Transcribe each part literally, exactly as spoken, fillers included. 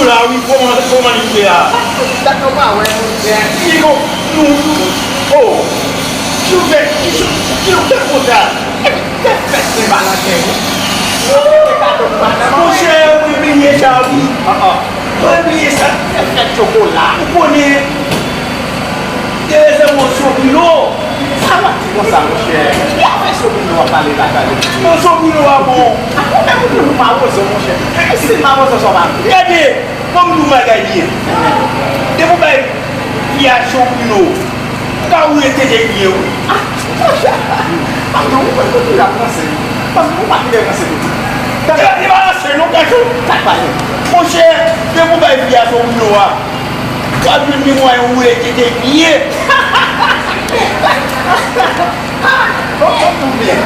La wi, kòman, kòman li ye a? Dat nou pa wè, monchè. Li gon, nou, nou, oh. Ki w fè, ki w fè konsa? Epi, tèt fèt Sen Valanten, wi. Monchè, ou bliye sa, wi. An, an. Ou bliye sa. Tèt fèt chokola. Ou konnen, Tereza, yon sopilo. Sa w ap di konsa, monchè? Ki afè sopilo w ap pale la, tande? Yon sopilo a bon. A, ou menm ou toujou mawozo, monchè. E si mawozo sa w pa vle? Gade, ban m di w bagay byen. Depi w bay fi a sopilo, ou ka woule tete byen, wi. A, monchè. Patwon, ou konn kote l ap ranse. Patwon, ou pa kite ranse kote. Li pa ranse, non, gason. Sa k pase? Monchè, depi w bay fi a sopilo a, w ap jwenn li mwayen woule tete byen. Bon, bon, bon, byen.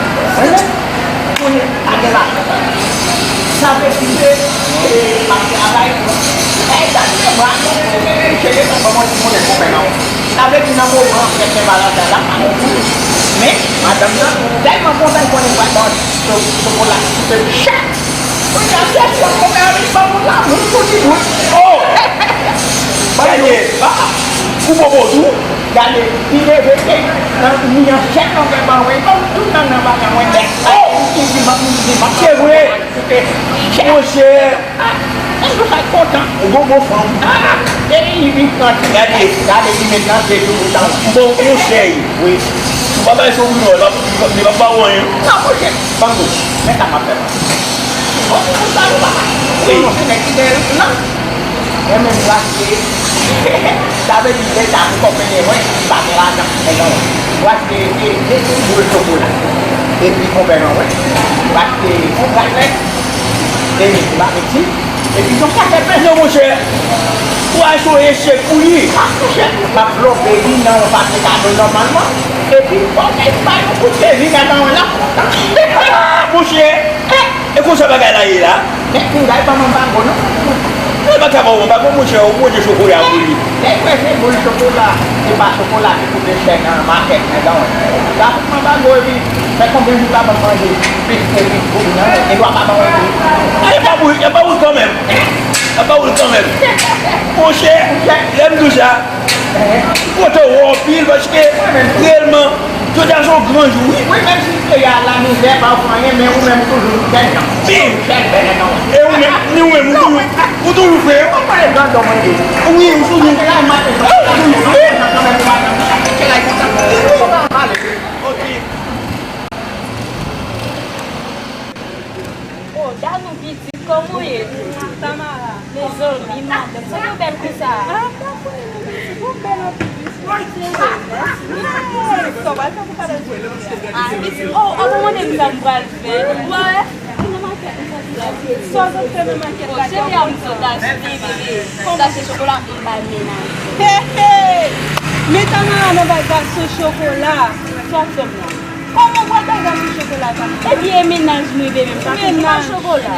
Konnen, pa gen lajan. Sa vle di ke, e, m ap travay pou, e, sa vle di mwen, m chèche sa kòman pou konnen konpè nan. Sa vle di nan moman fèt Sen Valanten la, m pa gen pou li. Men, madanm nan tèlman kontan, l konnen l pral ban cho-, chokola, se chak Kounye a, kesyon konpè a vin ban moun lamoul pou ti bout. Oh! Gade, ah, pou bobo tou. Gade, li leve, e, nan, li an chèn nan men mwen, ban m tout nang nan bagay mwen nèt. Oh! Li di, ban m, li di, ban m. Se vre. Monchè. Ah, e nou sa kontan. Ou gon bon fanm. Ah, e li vin kanti. Gade, gade, li met nan je tou, tou, tou. Bon, monchè. Wi. Ou pa bay sou moun, li pa, li pa, li pa ba ou anyen. Non, monchè. Ban m tou. Men sa m ap fè, man. Bon, pou sa nou pa. Wi. Non, se nèg ki gen nan. Mwen menm, m rachte. Sa vle di, lè sa pou kòb mennen mwen, m pa gen lajan. Men non. M rachte de, de boul chokola. Epi konpè nan mwen. M rachte yon braslè. Epi m pa meti. Epi yon pakèt pen. Non, monchè. Ou a se yon echèk pou li. A, monchè, m ap lonbe li nan yon papye kado nòmalman. Epi, fò ke m ba yon kout sezi nan men l la. Monchè, e konsa bagay la ye la? Men, m gay pa m anbago, non. Li pa ka ba w anbago, monchè, ou pote chokola pou li. Lè m prese boul chokola, se pa chokola ki koute chè nan makèt, men non. Sa fout m anbago, epi, men konbyen jou l pa ban m manje, plis ke vit boul nan, gen dwa pa ban mwen boul. A, y a pa boul, y a pa boul kanmenm. Y a pa boul kanmenm. Monchè, lè m di w sa, M kontan wè w anpil paske reyèlman, jodi a se yon gran jou, wi. Wi, menm si peyi a lamizè, pa fè anyen, men ou menm ou toujou jèn jan. Wi. Jèn bèlè non. E ou menm, ni ou menm, ou toujou, ou toujou fre. Ou pale grandon mwen de. Wi, ou toujou. Ou toujou fre. Ok. Oh, Danou pitit, kòman w ye? Tamara. Mezanmi, madanm, sa w bèl konsa? Ah, pa kwè, non, pitit, ou bèl anpil, wi. Mèsi. Sa w pral fè pou kabann jodi a? Ah, pitit, oh, oh, ou mande m sa m pral fè. Wè, m nan makèt, m sot la. Sa w sot fè nan makèt la? Oh, cheri a, m sot achte, bebe. M sot achte chokola, m bay menaj. He, he! Men Tamara nan bay gason chokola. Sa w ap fè m la? Kòman w pral bay gason chokola sa? Ebyen, e menaj mwen, bebe, m pa konn pa chokola.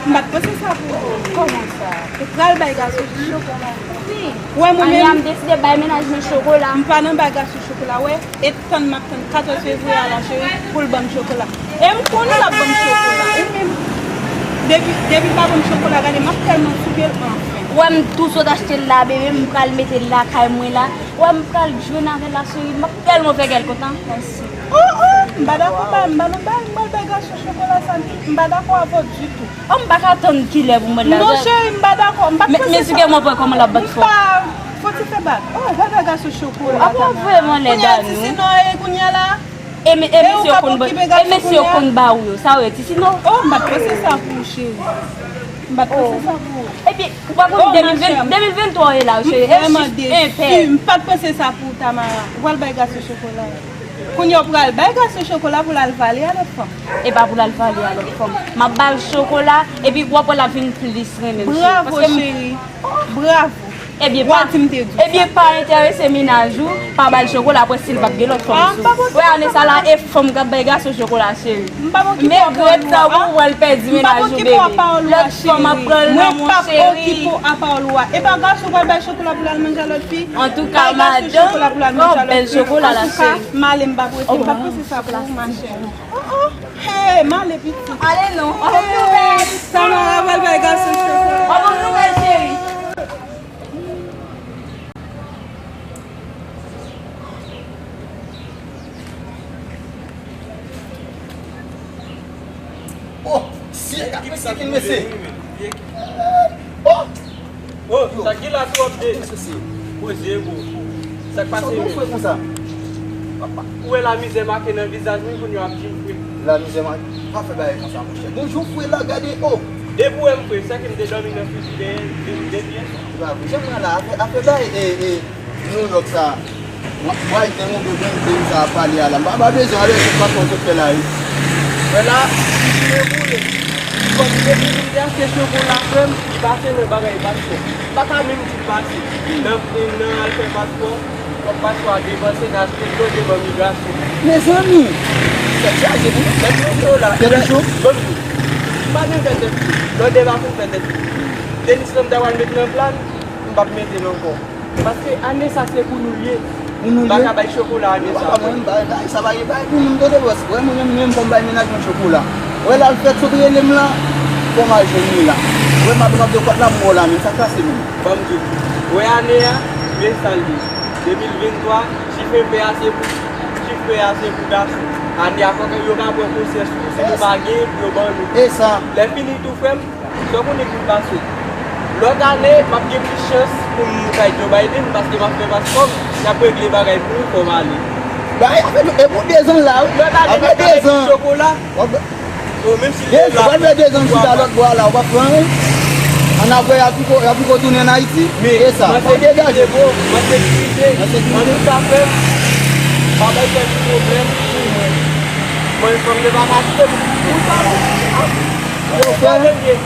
M pa t panse sa pou ou. Kòman sa? Ou pral bay gason chokola? Wi. Wè, mwen menm, m deside bay menaj mwen chokola. M pa nan bay gason chokola, wè. E tann m ap tann katòz fevriye a la, cheri, pou l ban m chokola. E m konnen l ap ban m chokola. Ou menm, depi, depi l pa ban m chokola, gade, m ap tèlman souke l, anfen. Wè, m tou sot achte l la, bebe, m pral mete l lakay mwen la. Wè, m pral jwenn avè l la, cheri. M ap tèlman fè kè l kontan. Mèsi. Oh, oh, m pa dakò, m pa, m pa nan bay, m pral bay gason chokola sa. M pa dakò avè w ditou. Oh, m pa ka tann kilè pou m mande l. Non, cheri, m pa dakò, m pa t panse sa. Men, men si ke mwen pran kòman l ap bat fò. M pa, fò ti fè bak. Oh, w pral bay gason chokola. Ap anvoye m anlè, Danou. Kounye a, ti sinon, e kounye a la. E me-, e mesye yo konn ba, e mesye yo konn ba ou yo. Sa yo ye, ti sinon. Oh, m pa t panse sa pou ou, cheri. M pa t panse sa pou ou. Epi, ou pa konn de mil ven, de mil venntwa ye la, cheri. M vrèman desi. M pa t panse sa pou ou, Tamara. Ou pral bay gason chokola. Kounye a ou pral bay gason chokola pou l al vale a lòt fanm. E pa pou l al vale a lòt fanm. M ap ba l chokola, epi w ap wè l ap vin plis renmen m, cheri. Bravo, cheri. Bravo. Ebyen, pa, ebyen, pa enterese menaj ou, pa ba l chokola, apre si l p ap gen lòt fanm sou. Wè, ane sa la, e fanm k ap bay gason chokola, cheri. M pa p okipe w a pawòl ou a. Menm grèt sa, ou pral pèdi menaj ou, bebe. Lòt fanm ap pran l nan men w, cheri. Mwen p ap okipe w a pawòl ou a. E pa gason pral bay chokola pou l al manje a lòt fi. Antouka, madanm, oh, bèl chokola la, cheri. Antouka, m ale, m p ap rete, m p ap panse sa pou ou, machè. Oh, oh, hey, m ale, pitit. Ale non. Hey, Tamara pral bay gason chokola. Ou bon nouvèl, cheri. Sa ki mesye? Oh! Oh, sa ki la twòp de. Mesye, se poze, bro. Sa k pase, men? Sa w fè konsa? Papa, ou wè la mizè make nan vizaj mwen, kounye a ap di m fre. La mizè make. Pa fè bagay konsa, monchè. Bonjou, frè la, gade, oh! Depi w wè m fre, se ke m te dòmi nan fizi dèyè, de, de pyès. Bravo, jan mwen la, afè, afè bay, e, e, New York sa. Mwen, mwen te mande mwen de sa a pale a la. M pa, pa bezwen ale, se pa fò sot fè la, wi. Mwen la, si mwen boule. Kòm depi m te achte chokola, frè m, li pase nan bagay paspò. M pa ka menm di l pase. Nan, nan al fè paspò, kòm paspò a depanse, n achte dlo devan migrasyon. Mezanmi! Tèt chaje, wi. Tèt chaje, la. Tèt cho? Bon, m pa menm fè tèt cho. Lòt de pa konn fè tèt cho. Tenis lan m ta pral met nan pla, m p ap mete l ankò. Paske ane sa se pou nou l ye. Pou nou l ye. M pa ka bay chokola ane sa. Papa, mwen, m bay, bay, sa pa gen bay pou moun tande bòs. Wè, mwen menm, menm fò m bay mennaj mwen chokola. Wè, la l fèt sot rele m la. Fò m al jwenn li la. Wè, m ap, m ap de kwat la, m wè w la, men sa k pase menm. Ban m di w. Wè, ane a, men sa l ye. De mil venntwa, chif enpè a se pou, chif pè a se pou gason. Ane a, fòk yo ka pran konsyans tou, si nou pa gen, pou yo ban nou. E sa. Lè fini tou, frè m, sa w konnen ki pase. Lòt ane, m ap gen plis chans pou m kay Joe Biden, paske m ap fè paspò m, y ap regle bagay pou mwen, fò m ale. Bay, afè, e pou dezan la, wi. Lòt ane, m ap gen plis chokola. Ou menm si l te la, w ap fè dezan chita lòt bò a la, ou p ap pran anyen. Ann apre, y ap piko, y ap piko tounen ann Ayiti. E sa, w ap degaje. Mwen sekirite, bro. Mwen sekirite. Mwen sekirite. An nou ka fè, pa bay tèt nou pwoblèm pou mwen. Mwen, fò m te pa ka kite m. Ou sa, ou sa. Yo, frè,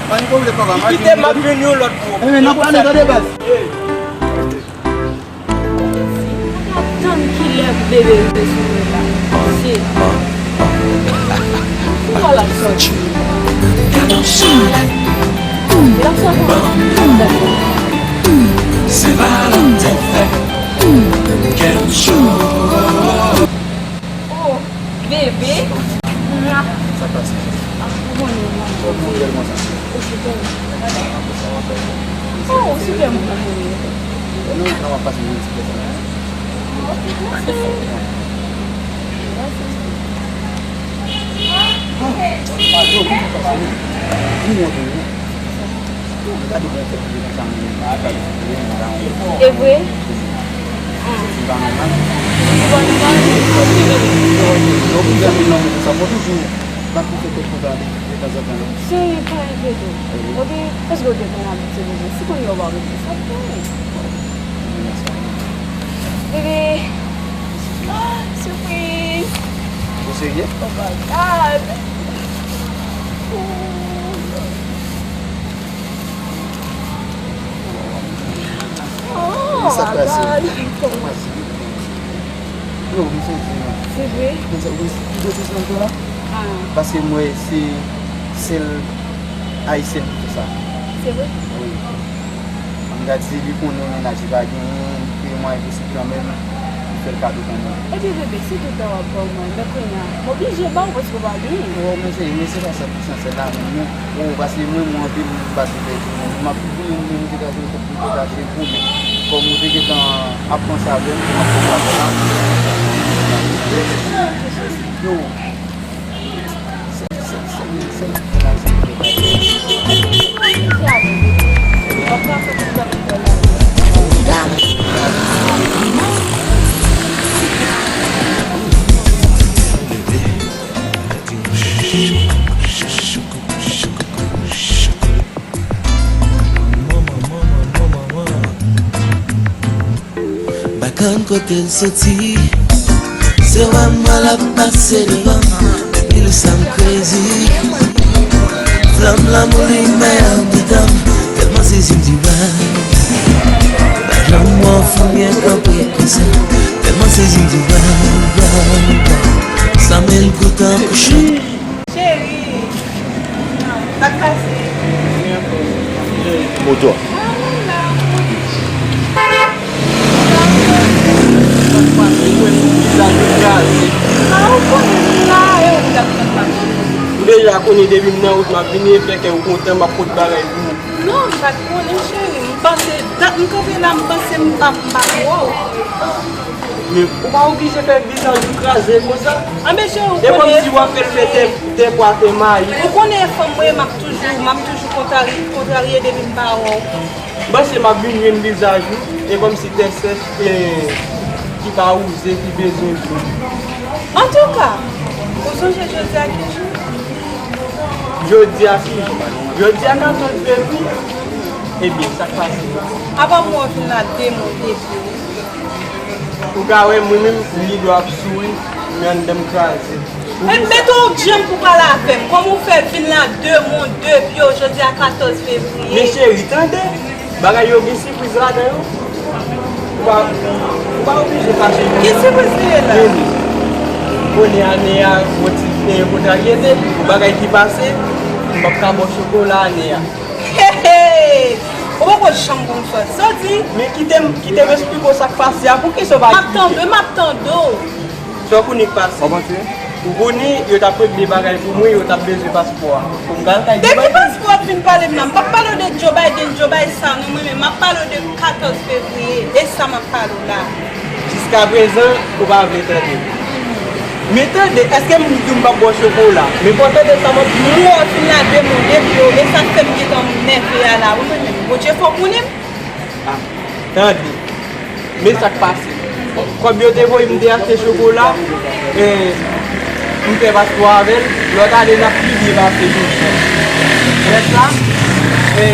pa gen pwoblèm, papa. Kite m, m ap jwenn yon lòt, bro. E, men, n ap pale, tande, baz. Mwen t ap tann kilè pou bebe rive sou mwen la. Mesye. Poukisa l ap sòti? L ap sòti. Se pa lòt tèt fè. Kè m cho. Oh, bebe. Mwa. Sa k pase? Ah, ou konnen, mwa. Ou bèl konsa. Ok, bèl. Oh, ou sipè moun. Non, non, w ap pase yon ti pè sa. Ok, mèsi. Mèsi. E vre? Ah. Li pa nòmal. Serye, pa enkyete w. Epi, èske w te konn abitye bebe? Si kounye a w pa bezwen, sa bebe. Bebe. Ah, sipriz. Ou serye? Oh my God. Oh my God. Yo, m sezi, non. Se vre? Konsa, ou wè, ou wè ti sa ankò la? Ah. Paske m wè se sèl Ayisyèn ki fè sa. Se vre? Wi. M ta di li konnen mennaj li pa genyen, li kreye mwayen posib kanmenm, li fè l kado kanmenm. Ebyen, bebe, si tout tan w ap ban mwen, men kounye a, m oblije ba w paske w pa genyen. Oh, men cheri, men se pa sa ki sansè la menm, non. Oh, paske mwen, mwen anpil, m pase pèdi moun. M ap toujou menm, menm, m te ka jwenn kòb pou m te ka achte pou, men kòm ou te gentan ap panse avè m, m ap panse avè w la. Yo. M pa konn kote l soti. Se wè m wè l ap pase devan m. Depi lè sa m crazy. Flanm lanmou limen andedan m. Tèlman sezi m di wow. Pa janm wè yon fanm byen kanpe konsa. Tèlman sezi m di wow, wow, wow. Sa men l gou tankou chak. Cheri, sa k pase? Moto. Ah, la, la. Ah, ou konnen m la, e ou ki t ap tann machin. Ou deja konnen depi m nan wout m ap vini, e fè kè ou kontan, m ap pot bagay pou ou. Non, m pa t konnen, cheri. M panse, dat m kanpe la, m panse m pa, m pa t wè w. Men ou pa oblije fè vizaj ou kraze konsa. Anben cheri, ou konnen. E kòmsi w ap fè l fè tè, tè pwa, tè mayi. Ou konnen fanm mwen, m ap toujou, m ap toujou kontrarye, kontrarye depi m pa wè w. M panse m ap vin jwenn vizaj ou, e kòmsi tè sèch, e ki pa wouze, ki bezwen dlo. Antouka, ou sonje jodi a ki jou? Jodi a ki jou? Jodi a katòz fevriye. Ebyen, sa k pase? Apa m wè w vin la de mond epi. Ou ka wè mwen menm, m gen dwa ap souri, men anndan m kraze. Ou konn sa? Mete w djanm pou pale avè m. Kòman w fè vin la de mond, de pye w, jodi a katòz fevriye? Men cheri, tande, bagay yo gen sipriz ladan yo. Ou pa, ou pa oblije fache. Ki sipriz ki ye la? Tande. Konnen ane a, yon ti, e, kontraryete, yon bagay ki pase, m p ap ka ba w chokola ane a. Hey, hey! Ou poko janm konn fè sa w di. Men kite m, kite m esplike w sa k pase a. Poukisa w pa esplike? M ap tande w, m ap tande w. Sa w konnen k pase? Ou panse? Ou konnen yo t ap regle bagay pou mwen, yo t ap bezwen paspò a. Pou m ka al kay Dubaï. De ki paspò w ap vin pale m nan? M p ap pale w de Joe Biden, Joe Biden sa non, mwen menm m ap pale w de katòz fevriye. E sa m ap pale w la. Jiskaprezan, ou pa vle tande. Men tande, èske m di w m p ap ba w chokola? Men fò w tande sa m ap di w. M wè w fin la de mond epi w, e sa k fè m gentan nève a la wi mwen menm. Bondye fò konnen m. Ah, tande. Men sa k pase. Kòb yo te voye m te achte chokola, e, m fè paspò avè l, lòt ane n ap pi byen pase jodi a. Rès la, e,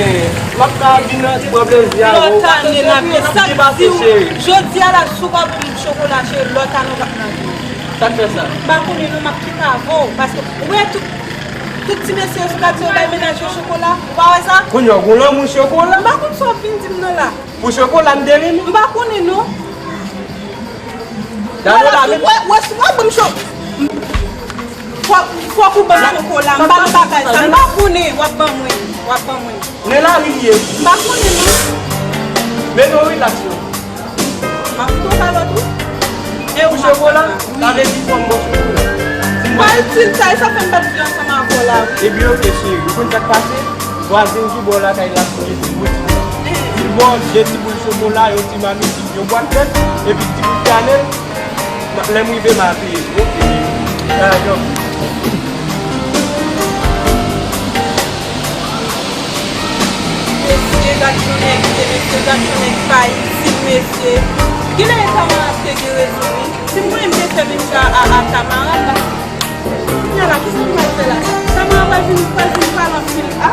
m ap ka vin pran plezi avè w. Lòt ane n ap byen, sa k di w, jodi a la, si w pa ban m chokola, cheri, lòt ane w p ap nan vi m. Sa k fè sa? M pa konnen non, m ap kite avè w, paske ou wè tout, tout ti mesye yo sou katye yo bay mennaj yo chokola, ou pa wè sa? Kounye a w gon lanmou chokola? M pa konn sa w ap vin di m nan la. Pou chokola m te renmen. M pa konnen non. Danola, men wè, wè, si w ap ban m cho-, fò, fòk ou ban m chokola. M pa nan bagay sa. M pa konnen, w ap ban mwen, w ap ban mwen. Men lari l ye. M pa konnen non. Men non, rilaks non. M ap kite w kalòt wi. E ou chokola, sa vle di fò m ba w chokola. Pa itil sa, e sa fè m pa t vle ansanm avè w la wi. Ebyen oke cheri, ou konn sa k pase? Vwazen ki bò lakay la, se de ti boul. Li ba w de ti boul chokola, yon ti mamit, yon bwat lèt, epi ti bout kanèl. Lè m rive, m a peye. Oke, cheri. Lajan. Mesye, gad yon nèg ye, mesye, gad yon nèg pa itil, mesye. Genlè e Tamara te gen rezon wi. Si m konnen m te fè menm jan a, a Tamara, paske kounye a la, kisa m pral fè la? Tamara pral vin, pral vin pale anpil. Ah,